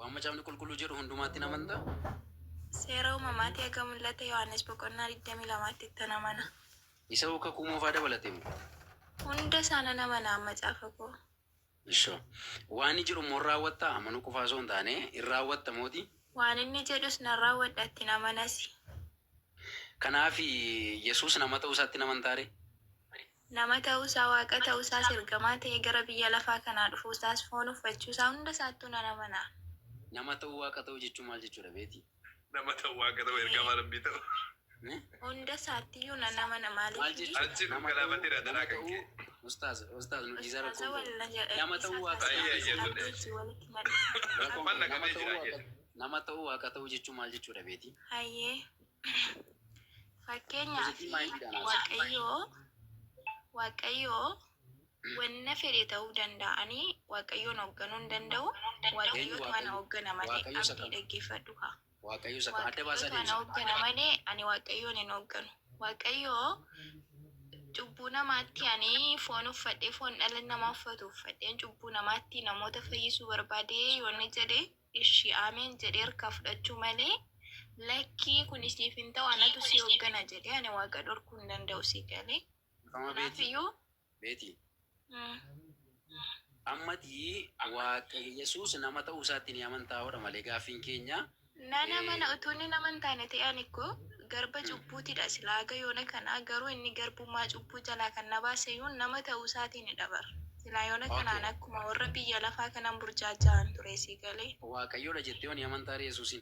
Waan Macaafni Qulqulluu jedhu hundumaatti in amantaa? Seera Uumamaatii haga Mul'ata Yohaannis boqonnaa 22tti ittan amana. Isa hoo Kakuu Moofaa dabalatee moo? Hunda isaa nan amana an macaafa koo. Ishoo. Waan inni jedhu immoo in raawwattaa? Amanuu qofaa osoo hin taane in raawwatta mooti? Waan inni jedhus nan raawwadha ittin amanasi. Kanaaf Yesuus nama ta'uu isaatti in amantaa ree? Nama ta'uu isaa, Waaqa ta'uu isaas, ergamaa ta'ee gara biyya lafaa kanaa dhufuu isaas, foon uffachuu isaa hunda isaattuu nan amana. Nama ta'uu Waaqa ta'uu jechuun maal jechuudha beeti? Nama ta'uu Waaqa ta'uu ergamaa Rabbii ta'uu. Hunda isaattiyyuu nan amana Maal maaliif? jechuudha? Achi nu Nama ta'uu galaafateera nama adaraa kan ta'uu kee. Ustaaz ustaaz nu dhiisaa Ustaaza rakkoon wal qabu. na jedha Nama dhiisaa ta'uu Waaqa taasisa ta'uu Ayyee ayyee jechuun tole. abdii wajjin walitti na dhisa. rakkoon Afaan qabu. na Nama qabee ta'uu jira Waaqa ayyee. nama ta'uu Waaqa ta'uu jechuun maal jechuudha beeti? Hayyee. Fakkeenyaaf Positive mind dhaan haasa'u. Waaqayyoo Waaqayyoo wanna fedhe ta'uu danda'a. Ani Waaqayyoon hoogganuu hin danda'u. Eenyu Waaqayyootu ana Waaqayyo? hooggana malee. Waaqayyo isa Abdii kam? dhaggeeffadhu kaa. Waaqayyo isa kam? Adda baasaa Waaqayyootu ana deebisa. hooggana malee ani Waaqayyoon hin hoogganu. Waaqayyoo cubbuu namaatti ani foon uffadhee foon dhala namaa uffatu uffadheen cubbuu namaatti namoota fayyisuu barbaadee yoonni jedhe Ishi Ameen jedhee harkaa fudhachuu malee lakkii kuni siif hin ta'u anatu si hoggana jedhee ani waaqa dhorkuu hin danda'u sii galee. Dhifama Kanaaf beeti. iyyuu Beeti. mm, Ammati waaqa Yesuus nama ta'uu isaatti ni amantaa hodha malee gaaffiin keenya nan amana utuu inni nama hin taane ta'e ani koo garba cubbuutidha silaa haga yoona kanaa garuu inni garbummaa cubbuu jalaa kan na baase iyyuu nama ta'uu isaatiinidha bar. Silaa yoona kanaan akkuma warra biyya lafaa kanan burjaaja'an ture sii galee. Waaqayyoodha jettee hoo ni amantaa ree Yesuusin?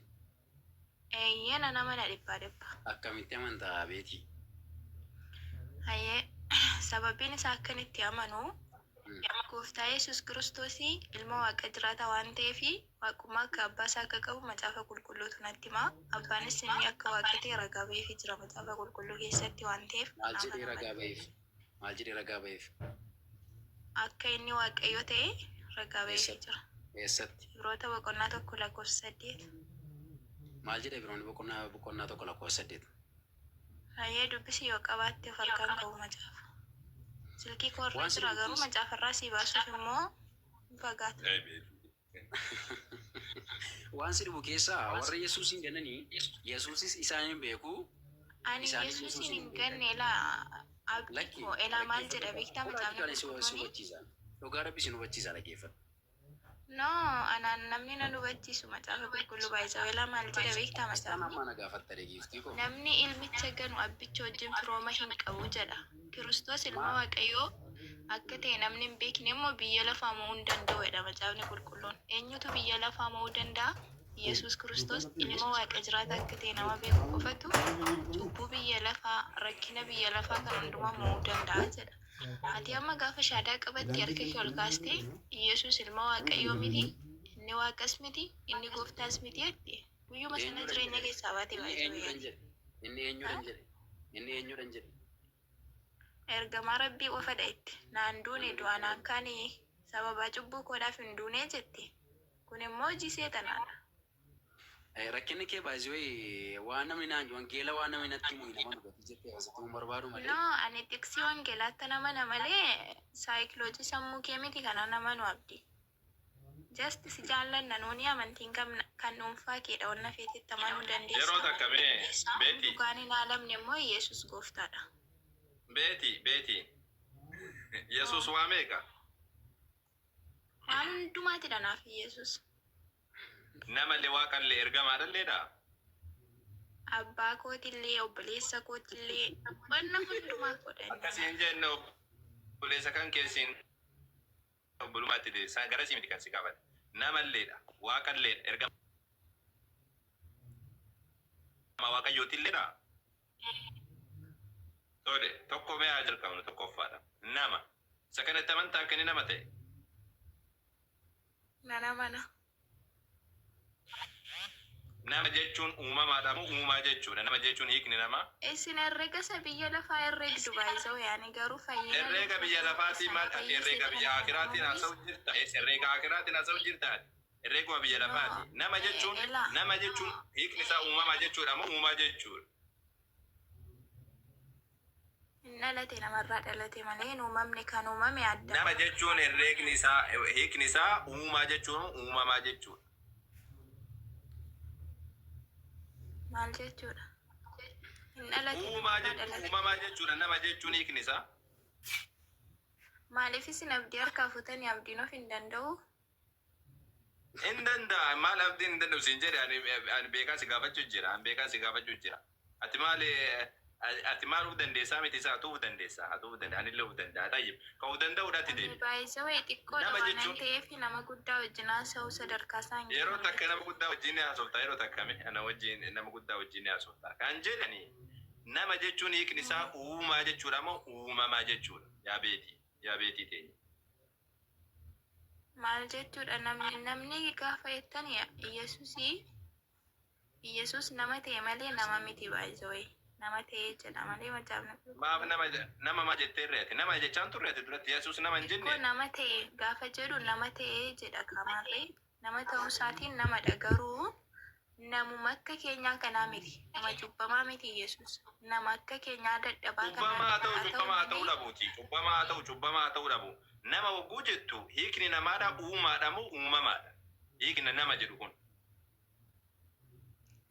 Eeyyee nan amana dhibbaa dhibba. Akkamitti amanta Beetii? Hayyee sababiin isaa akkan itti amanu Gooftaa Yesuus Kiristoosii ilma Waaqa jiraataa waan ta'eefi Waaqummaa akka abbaa isaa akka qabu Macaafa Qulqulluutu natti hima. Abbaanis inni akka Waaqa ta'e ragaa ba'eefii jira Macaafa Qulqulluu keessatti waan ta'eef Maal kanaafan jedhee amana. ragaa ba'eef? Maal jedhee ragaa ba'eef? Akka inni Waaqayyo ta'e ragaa ba'eefii Eessatti? jira. Eessatti? Ibroota boqonnaa 1 lakkoofsa 8. Maal jedha Ibroonni boqonnaa boqonnaa 1 lakkoofsa 8? Hayyee dubbisi yoo qabaatte of harkaan qabu macaafa. Silkii koo irra Waan si jira dhibu garuu keessa. macaafa irraa sii baasuuf immoo hin fagaata. Ay beetii. Waan si dhibu keessaa warra Yesuusin gananii Yesuusis isaan hin beeku Ani isaanis Yesuusin Yesuusin hin hin beekan. ganne elaa abdii Lakki koo elaa maal dhaggeeffadhu jedha kaa. beektaa Dhugaa macaafni dhugaan si si qulqulluuni? hubachiisa. Dhugaa rabbi sin hubachiisa dhaggeeffadhu. No anaan namni nan hubachiisu macaafa qulqulluu baay'isa elaa maal jedha beektaa Asxaan macaafni? ammaa na gaafatta giiftii koo. Namni ilmicha ganu abbicha wajjin firooma hin qabu jedha. Kiristoos ilma Maal? Waaqayyoo akka ta'e namni hin beekne immoo biyya lafaa mo'uu hin danda'u jedha Macaafni Qulqulluun. Eenyutu biyya lafaa mo'uu danda'a? Yesuus Kiristoos ilma Waaqa jiraataa akka ta'e nama beeku qofatu cubbuu biyya lafaa, rakkina biyya lafaa kana hundumaa mo'uu danda'a jedha. Ati amma gaafa shaadaa qabatte harka kee ol kaastee Yesuus ilma Waaqayyoo miti, inni Waaqas miti, inni Gooftaas miti jette. Guyyuma sana Eenyuudhan jireenya jedhe? keessaa baate Inni baay'ee eenyuudhan ati. jedhe? Inni eenyuudhan jedhe? Inni eenyuudhan jedhe? Ergamaa Rabbii qofadha jette. Naan duune du'aa naan kaane sababaa cubbuu koodhaaf hin duune jette. Kun immoo hojii seexanaadha. Rakkinni kee by the way waan namni naan wangeela waan namni natti himu hin amanu gatii jettee asitti hin barbaadu malee. No, ani xiqsii wangeelaattan amana malee saayikiloojii sammuu kee miti kanan amanu Abdii. Just si jaallanna nuuni amantiin kan kan dhuunfaa keedha wanna feetetti amanuu Yeroo dandeessa. takka mee Beeti Dhugaan hin haalamne immoo Iyeesus gooftaadha. Beeti Beeti Yesuus waa meeqa? Waan hundumaatidha naaf Iyeesus. Namallee waaqallee ergamaadhalleedha? Abbaa kootillee obboleessa kootillee wanna hundumaa koodha inni Akkasii naaf. hin jenne obboleessa kan keessin obbolummaatti deebisa. Garasii miti kan si gaafadhe. Namalleedha, Waaqalleedha, ergamaa Waaqayyootilleedha? Tole, tokko mee haa jalqabnu tokkoffaadha. Nama. Isa kanatti amantaa akka inni nama ta'e? Nan amana. Nama jechuun uumamaadha moo uumaa jechuudha? Nama jechuun hiikni namaa? Isin herrega isa biyya lafaa herregdu by the way ani garuu fayyina Herreega lubbuu biyya koo lafaatii isa na maal ati fayyise herreega kana biyya hin aakiraatiin amanuunis haasa'u jirta? Herreega aakiraatiin haasa'u jirta ati? Herreeguma biyya no lafaati. Nama jechuun elaa nama jechuun hiikni isaa uumamaa jechuudha moo uumaa jechuudha? Hin dhalate namarraa dhalate malee hin uumamne kan uumame Nama Addaami. jechuun herreegni isaa hiikni isaa uumaa jechuun uumamaa jechuudha. Maal jechuudha? Hin dhalate Uumaa namarraa jechuun dhalate. uumamaa jechuudha nama jechuun hiikni isaa. Maaliif isin abdii harkaa fuutanii abdiin of hin danda'u? Hin danda'a maal abdiin hin danda'u siin jedhe ani ani beekaa si gaafachuu jira ani beekaa si gaafachuu jira. Ati maal ati maal of dandeessaa miti isaa atu of dandeessaa atu of danda'a anillee of danda'a tayyib kan of danda'uudhaatti Ani deebi. baay'isawee xiqqoodha Nama waanan jechuun ta'eef nama guddaa wajjin haasa'uu sadarkaa isaa hin yeroo geenye takka nama jechuudha. guddaa wajjin haasofta yeroo takka mi ana wajjin nama guddaa wajjin haasofta kan jedhani nama jechuun hiikni isaa uumaa jechuudha moo uumamaa jechuudha yaa beetii yaa beetii teenya. Maal jechuudha namni namni gaafa jettan Iyesuusii Iyesuus nama ta'e malee nama miti baay'isawee nama ta'e jedha malee macaafni Maaf qulqulluun. nama nama ma jettee reete nama jechaan turreete duratti Yesuus nama hin Ikkoo jenne nama ta'e gaafa jedhu nama ta'e jedha kamaarree nama ta'uu isaatiin namadha garuu namuma akka keenyaa kanaa miti nama cubbamaa miti Yesuus nama akka keenyaa dadhabaa kanaa Cubbamaa haa miti ta'u haa ta'u cubbamaa haa ta'uu malee dhabuuti. Cubbamaa haa ta'u cubbamaa haa ta'uu dhabu. Nama hogguu jettu hiikni namaadha uumaadha moo uumamaadha? Hiikni nama jedhu kun.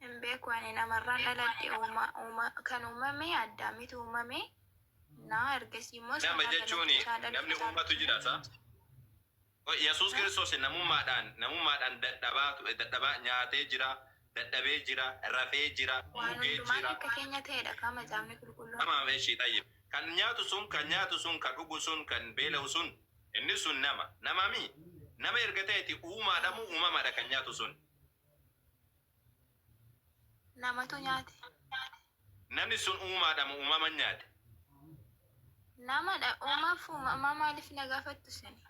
Hin beeku ani namarraan dhaladhe uuma uuma kan uumame addaamitu uumame naa ergasii immoo Nama isarraa jechuun dhalachaa namni dhalachaa uumatu jira sa? Yesuus Kiristoos namummaadhaan namummaadhaan dadhabaa dadhabaa nyaatee jira, dadhabee jira, rafee jira, waan dhugee hundumaan jira. akka keenya ta'edha kaa macaafni qulqulluun. Nama ishii tayyib. Kan nyaatu sun, kan nyaatu sun, kan dhugu sun, kan beela'u sun, inni sun nama. Namami nama erga ta'eeti uumaadha moo uumamaadha kan nyaatu sun? Namatu nyaate. Namni sun uumaadha moo uumaman nyaate? Namadha uumaaf uumamaa maaliif na gaafattu sini?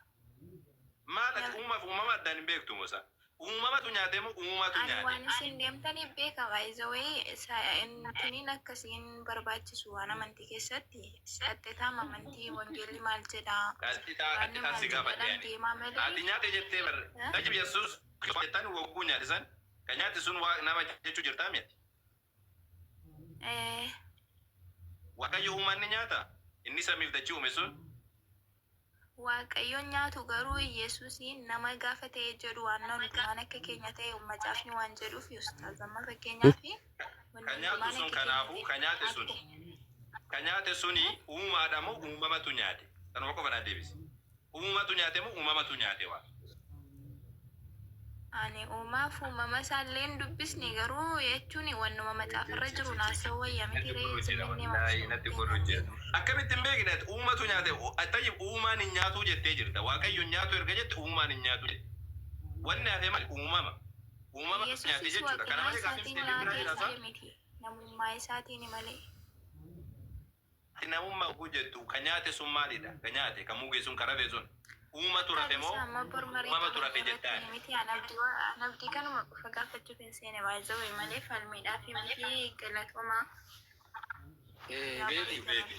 Maal ati uumaaf uumama addaan hin beektu Musa? Uumamatu nyaate moo uumatu Ani nyaate? waan isin deemtaniif beeka baay'isawee intiniin akkasiin barbaachisu waan amantii keessatti qaxxitaam amantii wangeelli maal jedha Qaxxitaa waanni qaxxitaan maal si gaafadhe jedhadhaan ani. deemaa malee Ati nyaate jettee bar. Tajib Yesuus jettan wogguu nyaate san kan nyaate sun waa nama jechuu jirtaa miti. Eh, Waaqayyo uumaan ni nyaata? Inni samiif dachii uume sun? Waaqayyoon nyaatu garuu Yesuusiin nama gaafa ta'e jedhu waan hundumaan akka keenya ta'e macaafni waan jedhuuf ustaaz amma fakkeenyaaf wanni Kan nyaatu hundumaan sun akka keenya kanaafuu ta'e kan nyaate sun kan nyaate suni uumaadha moo uumamatu nyaate? Kanuma qofa naa deebisi. Uumatu nyaate moo uumamatu nyaate waa? Ani uumaaf uumama isaallee hin dubbisne garuu jechuun wannuma macaafarra jiru naasa'uu wayya miti Natti ree godhu jira jennee wallaahi natti godhu jira. Akkamitti hin beekne ati uumatu nyaate tayyib uumaan hin nyaatuu jettee jirta. Waaqayyo hin nyaatu erga jette uumaan hin nyaatu jette. Wanni hafe maali? Uumama. Uumama nyaate Yesuusis jechuudha. Kana waaqummaa malee gaaffiin isaatiin deebiin biraa nyaatee jira isaa? jedhe miti namummaa isaatiin malee. Ati namummaa oguu jettu kan nyaate sun maalidha? Kan nyaate kan muge sun kan rafe sun uumatu rafe moo Taabisa amma bor marii uumamatu qaban rafe irratti jettaan? miti an abdii an abdii kanuma qofa gaafachuuf hin seene baay'ee malee falmiidhaaf miti galatoomaa. Beeti. Beeti.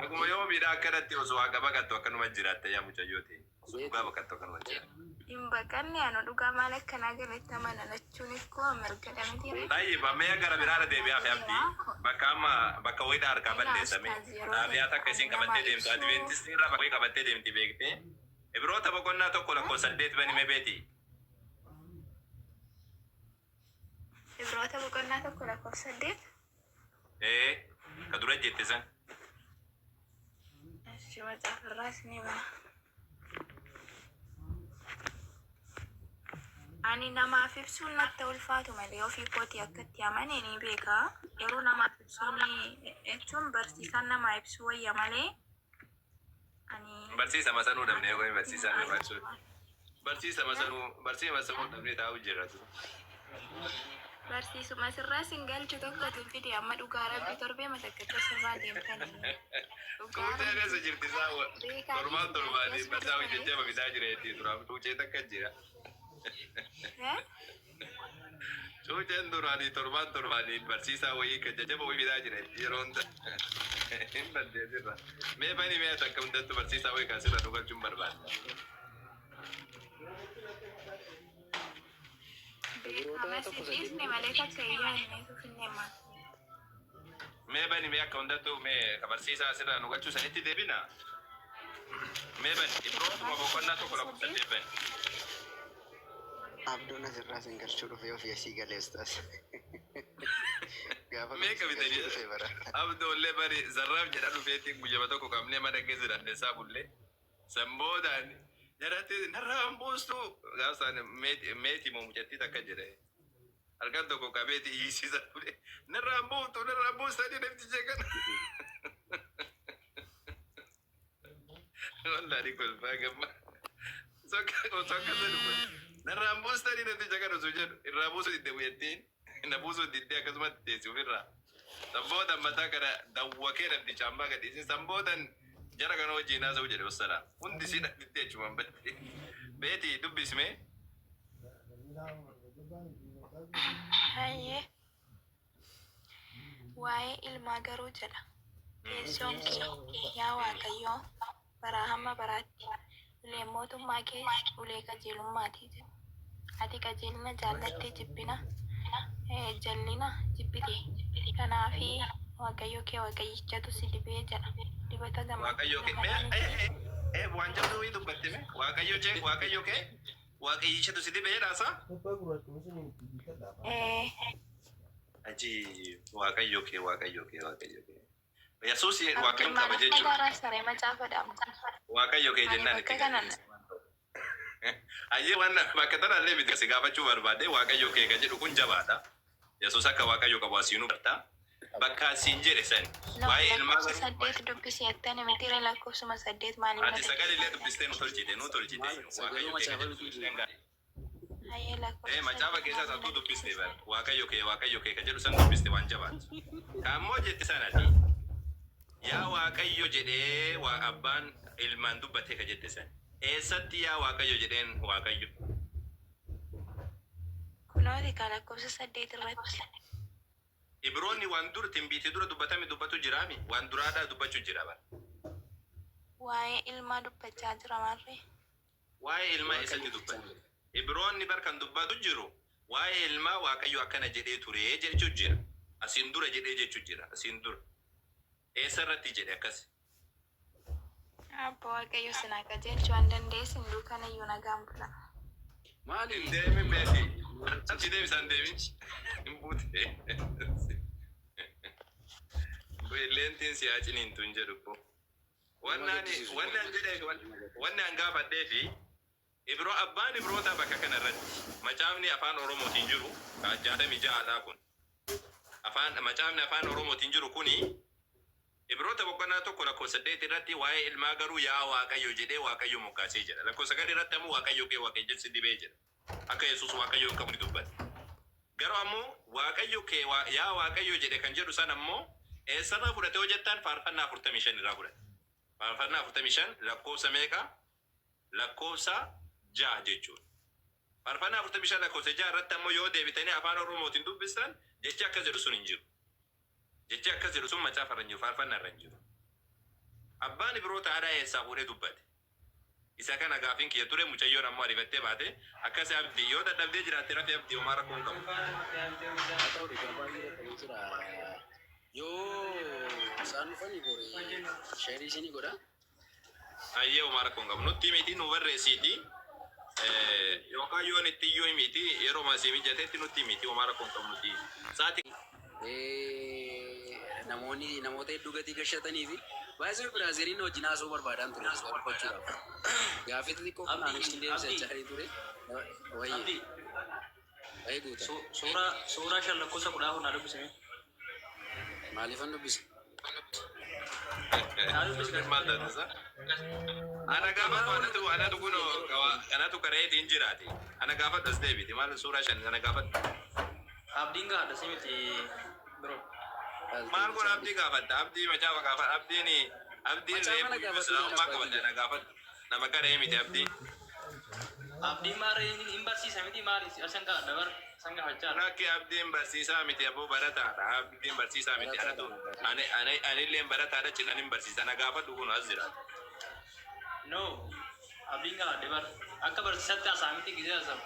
Akkuma yoo miidhaa akkanatti osoo haqa baqattu akkanuma jiraatte yaa mucayyoo ta'e. Osoo dhugaa baqattu akkanuma jiraatte. Hin baqanne anu dhugaa maal akkanaa galatti amana jechuun ikkoo mirga miti ree. Tayyib mee gara biraarra deebi'aa fi abdii bakka amma bakka wayiidha harkaa Ila balleessame. ustaaz yeroo Xaabiyaa tokko takka ani isin nama qabattee deemtu ibsuu Adventistii irraa bakka wayii qabattee deemti beektee. Ibroota boqonnaa 1 lakkoofsa 8 bani mee beeti. Ibroota boqonnaa 1 lakkoofsa 8. Ee ka dura jette san. Eshi macaafarraas ni bana. Ani namaaf ibsuun natti ulfaatu malee ofii kootii akka itti amane ni beeka. Garuu namaaf ibsuun jechuun barsiisaan namaa ibsuu wayya malee ani Barsiisa masanuu dhabnee qoy barsiisaa namaa ibsuu. Barsiisa masanuu barsiisa masanuu dhabnee taa'u jirra. Barsiisuma sirraa sin galchu tokkotu fide amma dhugaa rabbi torbee matakkacha sirraa deemtanii. Dhugaa Tuuteen rabbi eessa jirti isaa beekaa torban dhiisi torbaanii asuma basaa dhufa hojjechaa babisaa jira jetti duraaf tuuchee takka jira. ree. Cuuceen duraanii torbaan torbaanii barsiisaa wayii kan jajjaba wayii fidaa jira jetti yeroo hunda hin baddee sirra. Mee bani mee ati akka hundattu barsiisaa wayii kan sirra nu galchuun barbaadda. Beekaa Ibroota masi tokko dhiisne saddeet malee takka hin yaadne tufinne maal. Mee bani mee akka hundattu mee ka barsiisaa asirraa nu galchuu sanitti deebina. Mee bani Ibrootuma boqonnaa 1 lakkoofsa 8 bani. Abduun asirraa sin galchuu dhufee ofii asii galee ustaas. Gaafa Meeqa bitanii? dhufee bara. Abdoollee bari zarraaf jedha dhufeetti guyyama tokko qabnee mana keessa dandeessaa bullee. San boodaan jaratti narraa hin buustu. Gaafsaan meetii moo mucattii takka jedhe. Halkan tokko qabeeti hiisiisa ture. Narraa hin buuftu, narraa hin buustanii namticha kana. Wallahi kolfaa gamma. Osoo akkas jedhu narraa hin buustanii namticha kana osoo jedhu irraa buusuu didde mucattiin. Na buusuu didde, akkasumatti teessi ofirraa. San boodan mataa kana dawwakee namticha ammaa gadhiisee san boodan jara kana wajjin haasa'u jedhe, wassalaam. Hundi isii diddee achumaan badde. Beeti, dubbismee. Hayyee. Waa'ee ilmaa garuu jedha. Teessoon kee, yaa Waaqayyoo, baraa hamma baraatti, uleen mootummaa kees ulee qajeelummaati jedha. Ati qajeelina jaallattee jibbina jallina jibbite. Kanaafi Waaqayyo kee Waaqayyichatu si dibee jedha. Dibata Waaqayyo kee gammachuu mee waan jabduu wayii dubbatte mee. Waaqayyo kee, Waaqayyo kee Waaqayyichatu si dibee jedhaasa. Ee. Ajiib! Waaqayyo kee, Waaqayyo kee, Waaqayyo kee. Yesuus Waaqayyo qaba Maaliif jechuudha. magaaraa saree macaafadha? Waaqayyo kee Ani jennaan bakka itti kanan gadhiise. Ayyee, waan bakka tanallee miti si gaafachuu barbaade. Waaqayyo kee kan jedhu kun jabaadha. Yesuus akka Waaqayyo qabu asiinuu barta. Bakka asiin jedhe sani. No, Waa'ee ilmaa lakkoofsa garuu 8 dubbisi jettani mitiire? Lakkoofsuma 8 maaliif Ati na sagal illee dubbifte? Dubbistee nu tolchite, nu tolchite. Maal Waaqayyo sagaluma kee kan macaafa jedhu miti. sun gaarii. Hayyee, lakkoofsa Macaafa 8 keessaas maaliif atuu na dubbiste dubbiste? bara. Waaqayyo kee, Waaqayyo kee kan jedhu san dubbiste, waan jabaatu. Kaammoo jette sanati. Yaa Waaqayyo jedhee waa abbaan ilmaan dubbatee ka jette san. Eessatti yaa Waaqayyo jedheen Waaqayyo? Kunooti ka lakkoofsa 8 irratti. Ibroonni waan dur timbiitii dura dubbatame dubbatu jiraami. Waan duraadhaa dubbachuu jira bara. Waa'ee ilmaa dubbachaa jira maarree. Waa'ee ilmaa eessatti dubbate? Ibroonni bar kan dubbatu jiru waa'ee ilmaa Waaqayyo akkana jedhee ture jechuu jira. Asiin dura jedhee jechuu jira. Asiin dura. Eessa irratti jedhe akkas? Abba, Waaqayyo sinaa qajeelchuu waan dandeessin duukana iyyuu nagaan bula. Maali? Hin deemin, beeti. Achi deebisaan deemin. Hin buute. Leentiin si haa ciniintu hin jedhu ko. Wanni an jedheef, wanni an gaafadhee fi Ibroo, abbaan Ibrootaa bakka kana irratti macaafni afaan Oromootiin jiru 66dha kun. Afaan macaafni afaan Oromootiin jiru kuni Ibroota boqonnaa 1 lakkoofsa 8 irratti waa'ee ilmaa garuu yaa Waaqayyo jedhee Waaqayyo moggaasee jedha. Lakkoofsa 9 irratti ammoo Waaqayyo kee Waaqayyo si dibee jedha. Akka Yesuus Waaqayyo qabu ni dubbata. Garuu ammoo Waaqayyo kee yaa Waaqayyo jedhe kan jedhu san ammoo eessarraa fudhate yoo jettan, faarfannaa 45 irraa fudhate. Faarfannaa 45 lakkoofsa meeqa? Lakkoofsa 6 jechuudha. Faarfannaa 45 lakkoofsa 6 irratti ammoo yoo deebitanii afaan Oromootiin dubbistan, jechi akkas jedhu sun hin jiru. Jechi akkas jedhu sun macaafa irra hin jiru, faarfannaa irra hin jiru. Abbaan Ibroota aadaa eessaa fuudhee dubbate? Isa kana gaafiin kiyya ture, mucayyoon ammoo ariifattee baate. Akkasi Abdii, yoo dadhabdee jiraatte rafi Abdii, homaa rakkoo hin qabu. Haa ta'u, dhugaa baay'ee dadhabee jira. Yoo isaan dhufanii bori share isinii godha. Ayyee, homaa rakkoo hin qabu. Nutti miti, nu barreessiiti. Yookaan yoon itti iyyuu himiti, yeroo masii mijatetti nutti himiti, homaa rakkoo hin qabu nuti. Sa'aatii Namoonni namoota hedduu gatii gashatanii fi baay'ee biraaziliin wajjin haasa'uu barbaadaan ture dhugaa dubbachuudhaaf. Gaaffii xixiqqoo kan Abdii, isin deebisa Abdii. jechaa ture. Wayyee Abdii, wayyee guuta. Suuraa 5 lakkoofsa 14 naa dubbisame. Maaliifan dubbisa? Naa dubbisi. Maal taatisa? Ana gaafadhu, anatu kunoo anatu kareetiin jiraati. Ana gaafadhu, as deebiti. Maal suuraa 5 ana gaafadhu. Abdiin gaafadha si miti, bro. Maal kun Abdii gaafadha? Abdii macaafa gaafadha. Abdiin Macaafa na reefu gaafadhu islaamummaa jedha. qabadha, na gaafadhu. Nama qaree miti Abdiin. Abdiin maal hin barsiisa miti, maali san gaafadha bar san gaafachaa. Lakki, Abdiin barsiisaa miti aboo, barataadha. Abdiin barsiisaa miti. Anatu ani ani anilleen barataadha, cinaan hin barsiisa. Na gaafadhu, kun as jiraata. No, Abdiin gaafadhe bar akka barsiisatti hasaa miti gisee hasamu.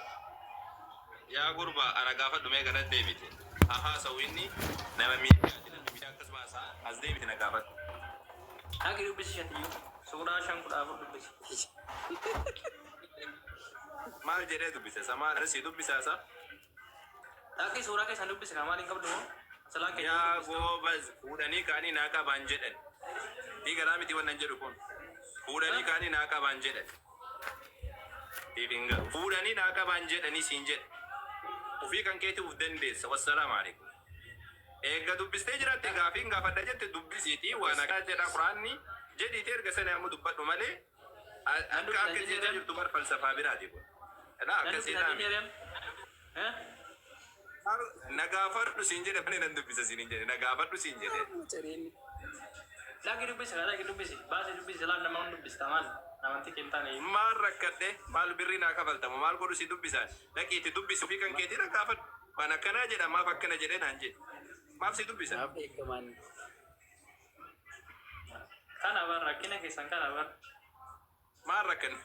Yaa gurbaa, ana gaafadhu mee, ganas deebite. Haa haasa'u, inni nama miidiyaati, namni miidiyaa akkasuma haasa'a. As deebite na gaafadhu. Dhaqi dubbisi shatiyyuu. Suuraa 5 14 dubbisi. Maal jedhee dubbisa? Isa maal si dubbisaa isa? Dhaqi suuraa keessan dubbisi, kaa maal hin qabdu moo? Salaan keenya Yaa dubbista. goobaz, fuudhanii ka'anii naa qabaan jedhan. Fi garaa miti wannan jedhu kun. Fuudhanii ka'anii naa qabaan jedhan. Siif hin galu. Fuudhanii naa qabaan jedhanii siin jedhe. Ofii kan keetii uf dandeessa. Wassalaamu alaikum. Eegga dubbistee jiraatte gaafiin gaafadha jette dubbisiitii waan akkanaa jedha quraanni jedhiitii erga sana ammoo dubbadhu malee Nan akka dubbisa akka hin jecha jedhan. jirtu bar falsafaa biraati kun. Kanaaf Nan akkasii dubbisa hin dhaame. jedhan. Eh? Na gaafadhu siin jedhe malee nan dubbisa siin hin jedhe. Na gaafadhu siin jedhe. Careen. Lagi dubbisi, lagi dubbisi. Baasi dubbisi, laal nama hun dubbista maal? Amantii kee hin taane. Maal rakkadhe maal birrii naa kafaltamu maal godhu si dubbisaan dhaqiitti dubbisi ofii kan keetii na gaafadhu. Waan akkanaa jedha maaf akkana jedhee naan jedhe. Maaf si dubbisa? Maaf dheekkamaan. Kana bar rakkina keessan kana bar. Maal rakkanne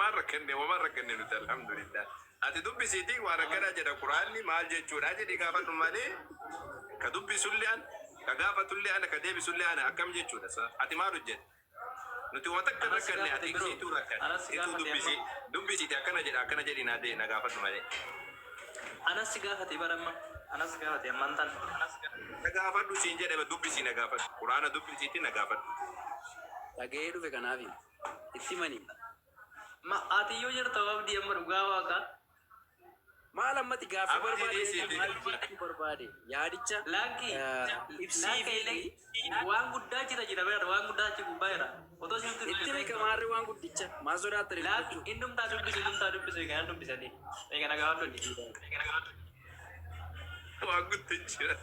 maal rakkanne maal rakkanne nuti alhamdulillah. Ati dubbisiitii waan akkanaa jedha quraanni maal jechuudha jedhi gaafadhu malee ka dubbisullee ana ka gaafatullee ana ka deebisullee ana akkam jechuudha sa ati maal hojjette? Nuti waan takka Anas si rakkanne gaafate ati bro. siituu rakkanne Anas si situu gaafate dubbisi amma. dubbisiiti akkana jedha akkana jedhi naa dee na gaafadhu malee. Anas si gaafate bar amma. Anas si gaafate ammaan tan. Na gaafadhu siin jedhe dubbisii na gaafadhu quraana dubbisiitii na gaafadhu. Dhaga'ee dhufe kanaafi. Itti mani. Ma ati yoo jirta abdii amma dhugaa waaqa. Maal ammati gaaffii Abdii barbaade dhiisiiti. maal jechuu barbaade yaadicha Lakki ibsii lakki fi illee waan guddaa jira jira beera waan guddaa achi gubbaa jira. Otoo isin itti beekamaarri waan guddicha maal sodaattan Lakki dubbachuu. innumtaa dubbisu innumtaa dubbisu eegana dubbisanii. Eegana gaafadhu. Waan guddaa jira.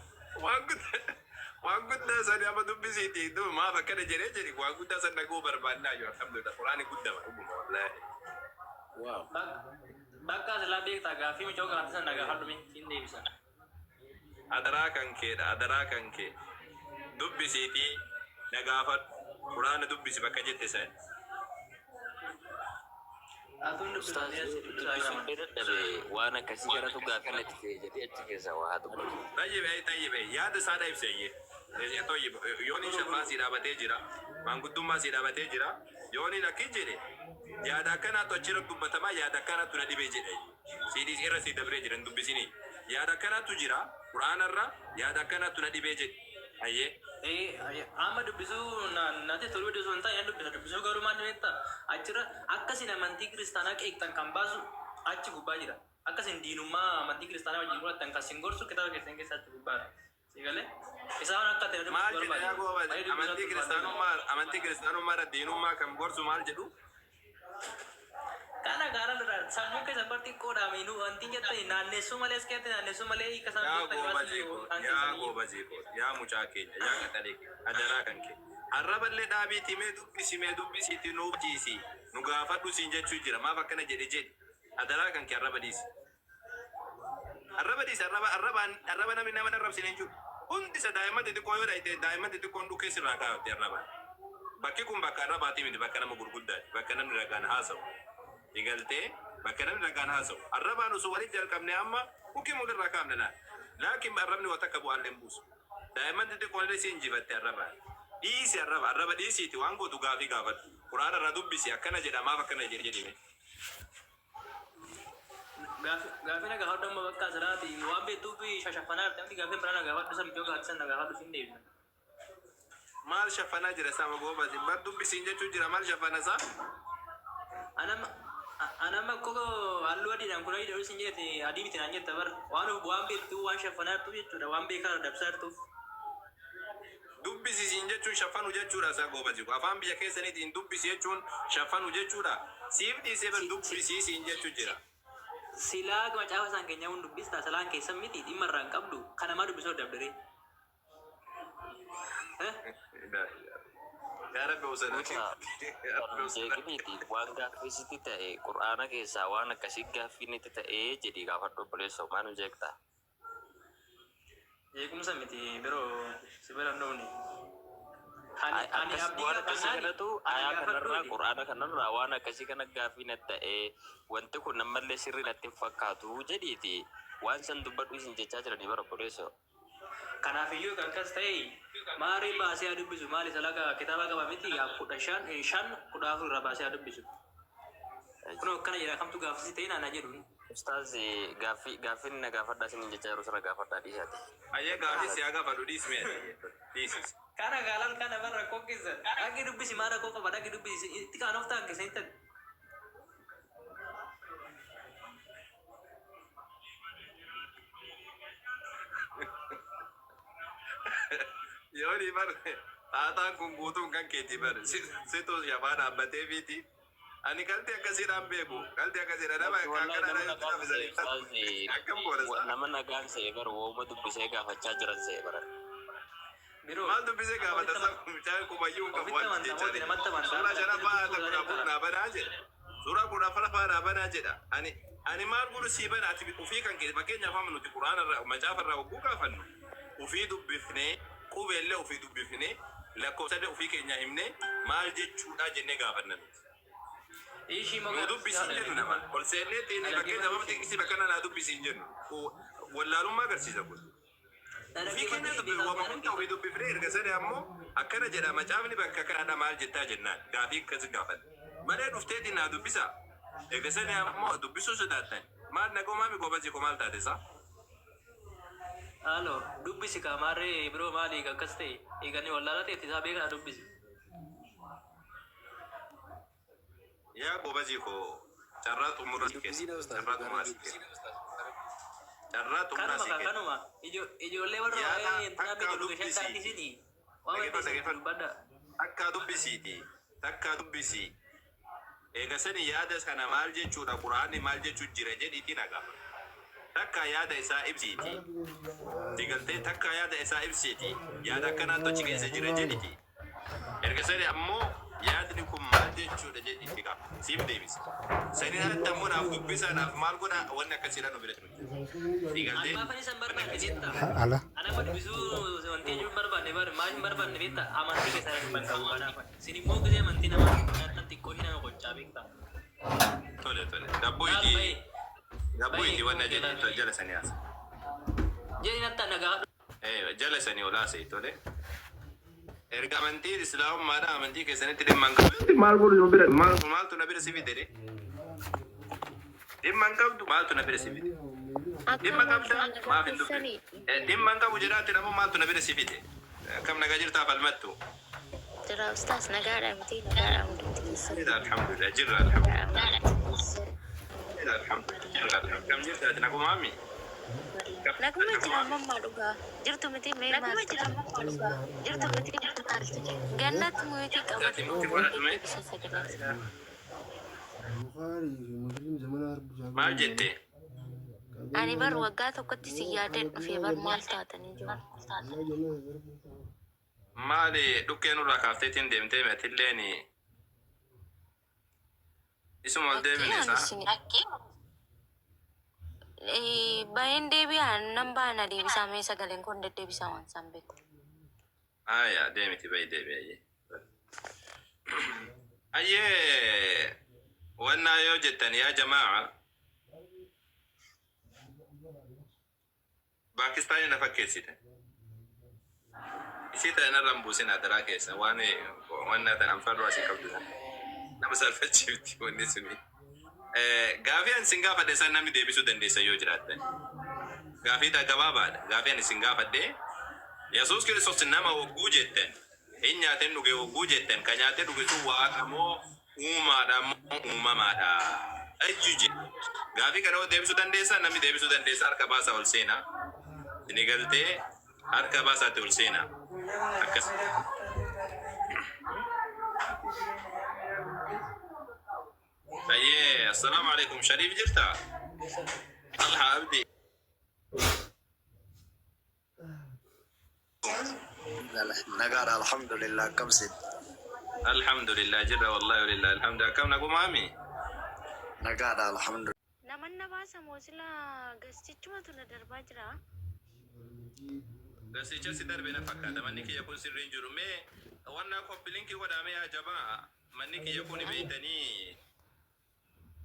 Waan guddaa waan guddaa sani amma dubbisiiti duuba maaf akkana jedhee jedhi waan guddaa san dhaguu barbaannaa jiru alhamdulillah quraani guddama dhuguma wallaahi. Waaw. Bakka silaa beektaa gaaffii mucoo gaaffii sana gaafadhu mee siin deebisa. Adaraa kan keedha adaraa kan kee dubbisiitii na gaafadhu quraana dubbisi bakka jette san. Atuun Ustaaz dubbisanii dubbisaa dubbisuun jira. dadhabe waan akkasii kanatu gaaffii natti ta'e jedhee achi keessa waa dubbatu. Tayyib tayyib yaada isaa ibse iyyee. Tayyib yooniin shaffaa sii dhaabatee jira maanguddummaa sii dhaabatee jira yooniin akki jedhe yaada akkanaatu achirra dubbatamaa yaada akkanaatu na dhibee jedhe siidis irra sii dabree jira hin dubbisinii yaada akkanaatu jira quraanarra yaada akkanaatu na dhibee jedhe ayyee. Amma dubbisuu natti toluu dubbisuu hin taane dubbisa dubbisuu garuu maal beektaa achirra akkasin amantii kiristaanaa qeeqxan kan baasu achi gubbaa jira. Akkasin diinummaa amantii kiristaanaa wajjin godhatan kan sin gorsu kitaaba keessan keessa achi gubbaadha. Si galee? Isaan akka ta'e Maal dubbisuu jedha yaa barbaade. goobas Malee dubbisuu amantii kiristaanummaa amantii kiristaanummaa irra diinummaa kan gorsu maal jedhu Kana gaara irraa sammuu keessa bar xiqqoodha miinuu wanti jettani naanneessuu malee as keessatti naanneessuu malee hiika isaan yaa beektanii waan goobazii sin koo kan yaa keessanii. goobazii koo yaa mucaa keenya yaa qaxalee keenya adaraa kan kee arraballee dhaabiitii mee dubbisi mee dubbisiitii nu hubachiisi nu gaafadhu siin jechuu jira maaf akkana jedhe jedhi adaraa kan kee arraba dhiisi arraba dhiisi arraba arrabaan arraba namni nama arrabsine hin jiru hundi isa daa'imman xixiqqoo yoo dhayite daa'imman xixiqqoon dhukkee sirraa kaa'atte arrabaan bakki kun bakka arrabaatii miti bakka nama gurguddaati bakka namni ragaan haasa'u Digaltee bakka namni ragaan haasa'u arrabaan osoo walitti jalqabne amma hukii mul'irraa kaafne laal laakiin arrabni waa takka bu'aallee hin buusu daa'imman xixiqqoon illee si injifatte arrabaan dhiisi arraba arraba dhiisiiti waan gootu gaafii gaafadhu quraana irraa dubbisi akkana jedha maaf akkana jedhe jedhime. Gaaffii na gaafadhu amma bakka asiraati waan beektuuf shashaffanaa jirti namni gaaffii biraa na gaafadhu san iddoo gaaffii san na gaafadhu siin deebisa. Maal shaffanaa jira sama goobasi bar dubbisiin jechuu jira maal shaffana isaa? Anama anama koko halluu adiidhaan kun adii sin jette adii miti naan jetta bar waan waan beektuu waan shaffanaa jirtuuf jechuudha waan beekaa dabsaa jirtuuf. Dubbisi siin jechuun shaffanu jechuudha isaa goobasi afaan biyya keessaniitiin dubbisi jechuun shaffanu jechuudha siif dhiisee bar dubbisii siin jechuu jira. Silaa macaafa isaan keenyaa hun dubbista silaan keessan miti dhimma irraa hin qabdu kanamaa dubbisuu dabdaree. Yaa Rabbi osoo Goota jeeqiniiti waan gaaffii sitti ta'e qur'aana keessaa waan akkasii gaaffii natti ta'e jedhii gaafadhu obboleessoo maal nu jeeqxa? Jeequmsa miti biroo si bira hin dhufne. Ani ani Akkas abdii waan akkasii gaafannaan kanatu ana ayaa gaafadhu kanarraa jedhe. qur'aana kanarraa waan akkasii kana gaaffii natti ta'e wanti kun ammallee sirrii natti hin fakkaatu jedhiiti waan san dubbadhu isin jechaa jiranii bara obboleessoo. Kanaafiyyuu kan akkas ta'e maaree baasee haa dubbisu maali salaqa kitaaba qaba miti 15 5 14 irraa baasee haa dubbisu. Kun akkana jedha kamtu gaafasi ta'e naana jedhu. Ustaaz, gaaffii gaaffiin na gaafadhaa isiniin jechaa jiru sana gaafadhaa dhiisaati. Ayyee, gaaffii si haa gaafadhu, dhiismee dhiisis. Kana gaalaan kana bara rakkoo keessa. Dhaqi dubbisi, maal rakkoo qaba, dhaqi dubbisi. Itti kaan of ta'an keessa hin ta'e. Yoo ni bar xaaxaan kun guutuun kan keetii bar situ shabaa dhaabbatee fiiti. Ani qaltii akkasiidhaan beeku. Qaltii akkasiidha nama Wallahi akkana nama yoo nagaan se'e dhaabbisan akkam goona ustaaz, isaa. Nama nagaan se'e bara wooma dubbisee gaafachaa jiran se'e bara. Biroo. Maal dubbisee gaafata isaa, mucaan kumayyuu hin qabu Ofitti waan amantaa jechaa. namatti amantaa. Suuraa shanaffaa ayata 14 naa banaa jedha. Suuraa 14ffaa naa banaa jedha. Ani maal godhu sii bana? Ati ufii kan kee, fakkeenyaaf, amma nuti quraana irraa, macaafa irraa hogguu gaafannu, ufii dubbifnee, qubeellee ufii dubbifnee, lakkoofsallee ufii keenya himnee, maal jechuudha jennee gaafanna nuti. Ishii Nu dubbisi hin jennu nama. Ol seennee xiinee, fakkeenyaaf, amma xiqqisii bakka naa dubbisi hin jennu. Wallaalummaa agarsiisa kun. Ufii keenya dubbi wama hunda ofii dubbifnee, erga sani ammoo akkana jedha macaafni bakka kanadha, maal jettaa jennaan gaafii akkas gaafan. Malee dhufteetiin naa dubbisa. Erga sani ammoo dubbisuu sodaattan. Maal naqoomaa mi goobazii koo, maal taate isaa? Halo, dubbisi kaa maarree biroo, maali akkas ta'e? Eeganii wallaala ta'e isaa beekaa, dubbisi. Yaa goobazii koo, carraa xumura si kenna. Dubbisiin ustaaz. Carraa xumuraa si kenna. Carraa xumuraa Kanuma si kaa kenna. kanuma ijoollee warra Yaada waa'ee intinaa takkaa beeku dubbishan dubbisi. taa'isini. Waan Dhageeffadhu, barteessan dhageeffadhu. dubbadha. Takkaa dubbisiiti. Takkaa dubbisi. Eega sani yaada sana maal jechuudha, quraanni maal jechuu jira jedhiitii na gaafa. Takkaa yaada isaa ibsiiti. Digaltee takkaa yaada isaa ibsiiti. Yaada akkanaatu achi keessa jira jedhiti. Erga sani ammoo yaadni kun maal jechuudha jedhiitii gaafa. Siif deebisa. Saniin alatti ammoo naaf dubbisaa, naaf maal godhaa, wanni akkasiidha nu bira jiru. Digaltee. Ani maafan isan barbaanne beektaa? Ala. Ani amma dubbisuu wanti jechuun barbaanne bar maal hin barbaanne beektaa? Amantii keessaa hin qabu kanaaf. Isin immoo gisee amantii namaa nyaattan xiqqoo ishee nama qocaa beektaa? Tole, tole. Gabboo Laal iti bahi. gabboo iti wanna jedhi jala sanii haasa. Jedhi natti nagaa. Jala sanii ol haasa'e, tole. Erga amantii islaamummaadha amantii keessanitti dhimma hin qabdu. Maal godhu bira, maaltu na bira si fide? Dhimma hin qabdu, maaltu na bira si fide? Dhimma qabda, maaf hin dubbifne? Dhimma hin qabu jedhaatti namoo maaltu na bira si fide? Akkam nagaa jirtaa, falmattu? Jira ustaas, nagaadha miti? Nagaadha hundumti keessan. Jirra, alhamdulillah, jirra, alhamdulillah. Alhamdulillah, jirra, alhamdulillah. Kam jirta ati, nagumaami? Naguma jira mammaa, dhugaa jirtu miti? Mee maaltu jira? Jirtu miti? Gannat muyitii Ati qabatu mutti fudhadhu mee? deddeebisa sagalee. Bukhari fi Muslim zamana harbusaa. Maal jette? Ani bar waggaa tokkotti si yaadeen dhufee bar, maal taatanii jiru? Maali, dhukkee nurraa kaafteetiin deemtee atilleen isuma ol deebine Ani isaa? isin baheen deebi'aa, nan baana, deebisaa mee, sagaleen kun deddeebisaa waan isaan beeku. Aya, deemiti, bahi, deebi. Ayyee. Ayyee, wannaa yoo jettan, yaa jamaa, Paakistaanii na fakkeessite. Isii tana narra hin buusin adaraa keessa, waan wannaa tana anfarroo asii qabdu sana. Nama salphachiifti wanni suni. Gaafii ani isin gaafadhe san namni deebisuu dandeessa yoo jiraattan. Gaafii ta gabaabaadha. Gaafii ani isin gaafadhe, Yesuus Kiristoos nama hogguu jettan, hin nyaateen dhuge hogguu jettan, ka nyaatee dhuge sun waaqa moo uumaadha moo uumamaadha? Ejju jedhe. Gaafii kana yoo deebisuu dandeessan, namni deebisuu dandeessa harka baasaa ol seenaa. Isin galtee harka baasaatti ol seenaa. Akkas. Ayyee, assalaamu alaikum. Shariif jirta? Alha Abdi. Nagaadha, alhamdulillah, akkam sin? Alhamdulillah, jirra, wallahi, walillah alhamdu. Akkam, nagumaami? Nagaadha, alhamdulillah. Naman na baasa moo sila gastichumatu na darbaa jira? Gasticha si darbe na fakkaata. Manni kiyya kun sirrii hin jiru. Mee wanna copy link godhame, yaa jabaa. Manni kiyya kun beeytanii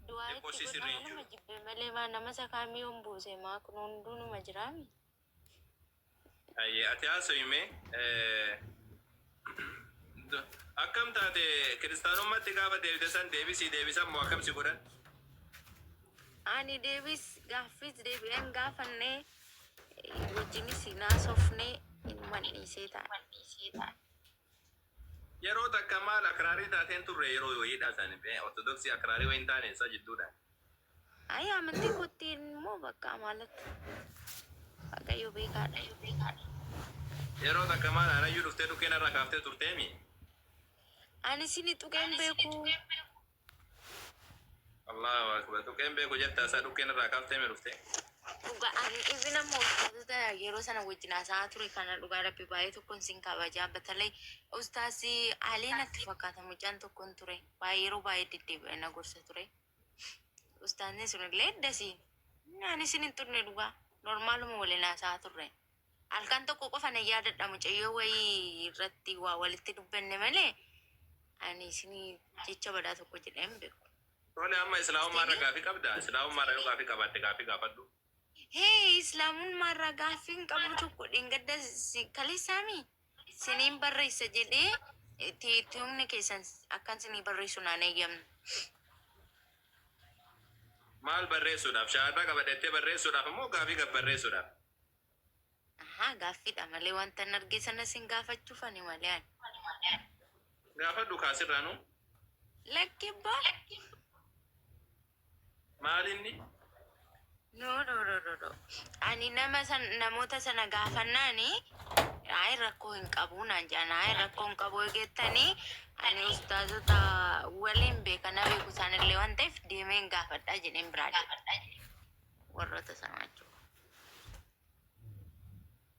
Du'aa xiqqoo itti si sirrii godhaa hin jiru. nama jibbe malee maa nama sakaamii yoon buuse maa kun hunduu numa jiraami. Ayyee, ati haasawime. Akkam taate, kiristaanummaatti gaafa deebite san deebisii deebisan moo akkam si godhan? Ani deebis gaaffis deebi'ee hin gaafanne, wajjinis hin haasofne, inuman dhiisee taa'e. Yeroo takka maal akraarii taateen turre yeroo wayiidha san ortodoksii akraarii wayiin taane isa jidduudha. Ayi amantii kootti immoo bakka maalatti Waaqayyo beekaadha. Yeroo takka maal anayyuu dhuftee dhukkee narraa kaaftee turteemi. Ani sini tuqeen beeku. Allahu akbar tuqeen beeku jetta isaa dhukkeen irraa kaaftee mi dhuftee. Dhugaa ani even amma ustaazota yeroo sana wajjin haasa'aa ture kana dhugaa rabbi baay'ee tokkon sin kabajaa batalay ustaazi Alii natti fakkaata mucaan tokkon ture baay'ee yeroo baay'ee deddeebi'ee na gorsa ture ustaazni sunillee eddasi ani sin hin turne dhugaa normaaluma waliin haasa'aa turre halkan tokko qofa nan yaadadha mucayyoo wayii irratti waa walitti dubbanne malee ani isin jecha badaa tokko jedhee hin beeku. Tole amma islaamummaa irra Isinii gaafii qabda? Islaamummaa irra yoo gaafii qabaatte gaafii gaafadhu. Hee islaamummaa irraa gaaffii hin qabu tokko dheengadda kaleessaami siniin barreessa jedhee itti humni keessan akkan sinii barreessu naan eeyyamne. Maal barreessuudhaaf? Shahaadaa qabadhettee barreessuudhaaf immoo gaafii gad barreessuudhaaf? Ahaa gaaffiidha malee wantan arge sana sin gaafachuuf ani malee ani. Gaafadhu kaa sirraanuu. Lakki abbaa. Maal inni? No no no no no. Ani nama san namoota sana gaafannaani ayi rakkoo hin qabu naan jedhan ayi rakkoo hin qabu egettanii ani ustaazota waliin beeka na beeku isaanillee waan ta'eef deemeen gaafadhaa jedheen biraa deema warroota sana jechuudha.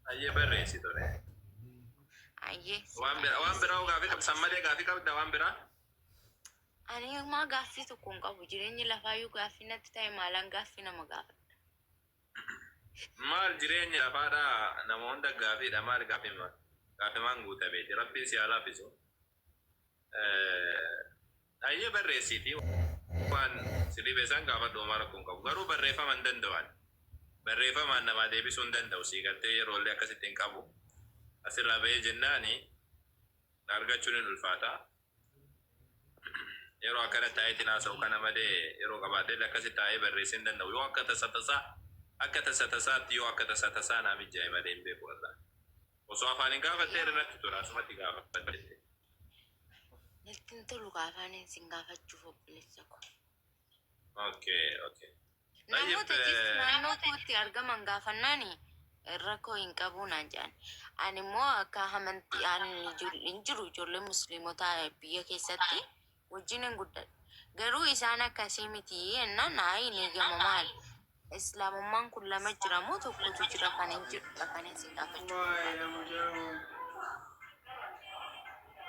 Hayyee barreessi tole. Hayyee si Waan bira waan barreessa. biraa hoo gaafii qabda san malee gaafii qabda waan biraa? Ani homaa gaaffii tokko hin qabu. Jireenyi lafaayyuu gaaffii natti ta'e maalan gaaffii nama gaafadha. Maal jireenyi lafaadhaa nama hunda gaafiidha maal gaafima gaafimaan guutameeti rabbiin si haa laaffisu. Hayyee barreessiitii waan si dhibe san gaafadhu homaa rakkoo hin qabu. Garuu barreeffama hin danda'u ani. Barreeffamaan namaa deebisuu hin danda'u sii galtee yeroollee akkasitti hin qabu. Asirraa bahee jennaani na argachuun hin ulfaata. Yeroo akkana taa'eetiin haasa'u kana malee yeroo qabaadhellee akkasitti taa'ee barreessee hin danda'u. Yoo akka tasa tasaa akka tasa tasaatti yoo akka tasa tasaa naa mijaa'e malee hin beeku wallahi. Osoo afaaniin gaafattee irra natti tola asumatti gaafadhe. Natti hin tolu kaa afaaniin sin gaafachuuf obboleessa koo. Okay, okay. Tayyib, Namoota jis naannoo kootti argaman gaafannaani rakkoo hin qabuu naan jedhan. Ani immoo akka amantii ani hin jiru ijoollee musliimotaa biyya keessatti wajjin hin guddadhe. Garuu isaan akkasii miti jennaan ayi ni eeyyama maali? Islaamummaan kun lama jira moo tokkotu jira kan hin jedhudha kan hin si gaafachuu barbaade.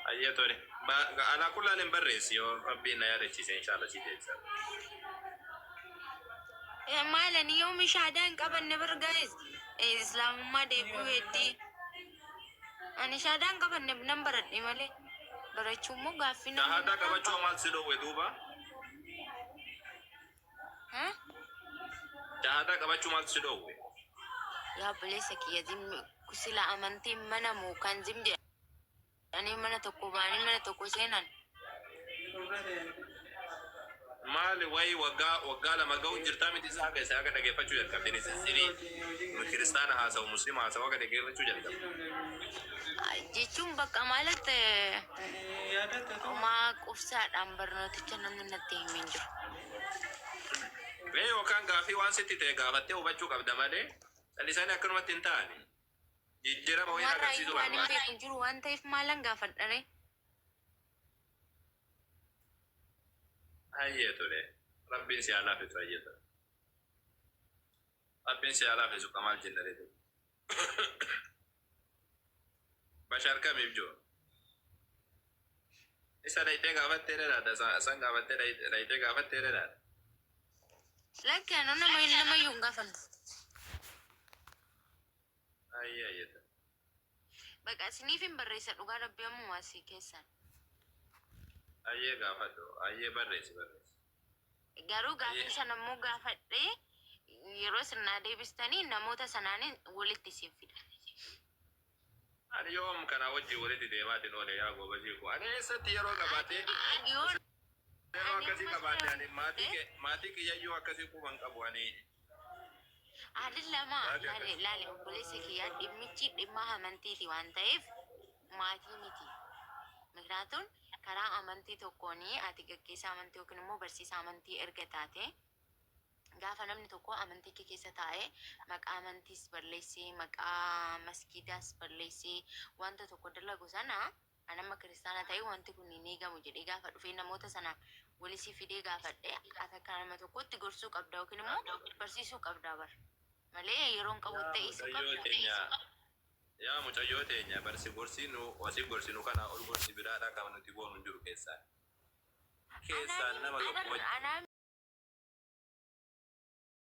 Hayyee tole. Alaa kullaan hin barreessi yoo rabbiin na yaadachiise inshallah si deebisa. Maal ani yoomi shaadaa hin qabanne bar guys. Islaamummaa deebi'uu heddii. Ani shaadaa hin qabanne nan baradhe malee. Barachuu immoo gaaffii namni Shahaadaa narraa qabachuu qaba. maal si dhoowwe duuba? Ha? Shahaadaa qabachuu maaltu si dhoowwe? Yaa obboleessa kiyya zim sila amantiin mana moo kan zim jedhanii mana tokko ba'anii mana tokko seenan. Maali wayi waggaa waggaa lama ga'u jirtaa miti isaa haga isaa haga dhageeffachuu jalqabde ni sirrii kiristaana haasa'u muslima haasa'u haga dhageeffachuu jalqabde. Jechuun bakka maalatti homaa qubsaadhaan barnooticha namni natti himee hin jiru. Mee yookaan gaaffii waan sitti ta'e gaafattee hubachuu qabda malee callisanii akkanumatti hin ta'ani. Jijjiirama wayii Homarraa agarsiisuu iyyuu waan hin barbaada. beeku hin jiru waan ta'eef maalan gaafadha ree? Hayyee tole. Rabbiin si haa laaffisu hayyee tole. Rabbiin si haa laaffisu kamaal jenna ree tole. Bashar kamiif jiru? Isa dhayxee gaafattee laata? San gaafattee dhayxee gaafattee laata? Lakki anoo nama namayyuu hin gaafannu. Ayyee ayyee. Baqa isiniif hin barreessa dhugaa rabbii ammuma asii keessan. Ayyee gaafadhu. Ayyee barreessi barreessi. Garuu gaaffii Ayyee. sana immoo gaafadhee yeroo isin naa deebistanii namoota sanaanin walitti isin fida. Ani yoom kanaa wajjin walitti deemaatiin oole yaa goobazii koo. Ani eessatti yeroo qabaatee Yoo Yeroo Ani akkasii amma qabaadhe sura ani maatii kee maatii kiyyayyuu akkasii quban qabu ani. Adillama Yaadi laale akkasii. laale obboleessa kiyyaa dhimmichi dhimma amantiiti waan ta'eef maatii miti. Miknaatuun karaa amantii tokkoon ati gaggeessaa amantii yookiin immoo barsiisaa amantii erga taate gaafa namni tokko amantii kee keessa taa'ee maqaa amantiis balleessee maqaa masgiidaas balleessee wanta tokko dalagu sana an amma kiristaana ta'e wanti kun hin eegamu jedhee gaafa dhufee namoota sana walisii fidee gaafadhe ati akka nama tokkotti gorsuu qabda yookiin immoo barsiisuu qabda bar malee yeroon qabu Yaa ta'isuu mucayyoo qabda. teenya yaa mucayyoo teenya barsi gorsinu asii gorsinu kana ol gorsi biraadhaa kan nuti goonu hin jiru keessaan. Keessaan nama tokko Anaa